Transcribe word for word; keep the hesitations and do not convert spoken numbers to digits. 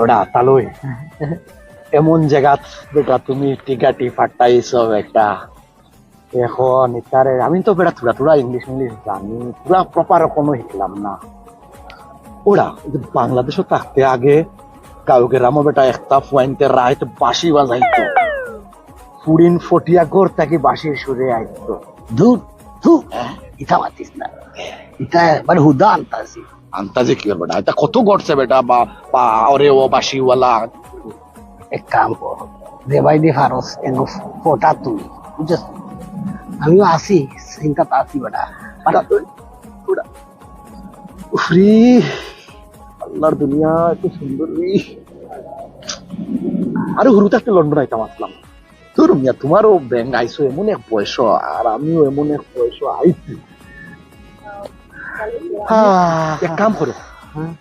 ওটা তালই। এমন জায়গাত বেটা তুমি টিকাটি ফাটাইছো বেটা। এখন ইতারে আমি তো বেটা থুড়া থুড়া ইংলিশ ইংলিশ জানি, পুরা প্রপার কোনো শিখলাম না। ওরা ওই যে বাংলাদেশও থাকতে আগে গাঁও গ্রামও বেটা একটা পয়েন্টে রাইত বাঁশি বাজাইতো, ফুড়িন ফটিয়া ঘর থাকি বাঁশির সুরে আইতো। দূর, দূর। ইতা মাতিস না। ইতা মানে হুদা আন্তাজি। আন্তাজি কি বেটা, এটা কত ঘটছে বেটা, বা বা ওরে ও বাঁশিওয়ালা। এক কাম কর, যে ভাই দি ফারস এগু ফটা তুই, বুঝছস? আমিও আছি, চিন্তাত আছি বেটা। পাঠা তুই। উফরি, আল্লাহর দুনিয়া এত সুন্দর রে। আরে হুরু থাকতে লন্ডন আইতাম আসলাম। তোর মিয়া, তোমারও ব্যাংক আইসো এমন এক বয়স, আর আমিও এমন এক বয়স আইছি। হ্যাঁ, এক কাম করো, হ্যাঁ।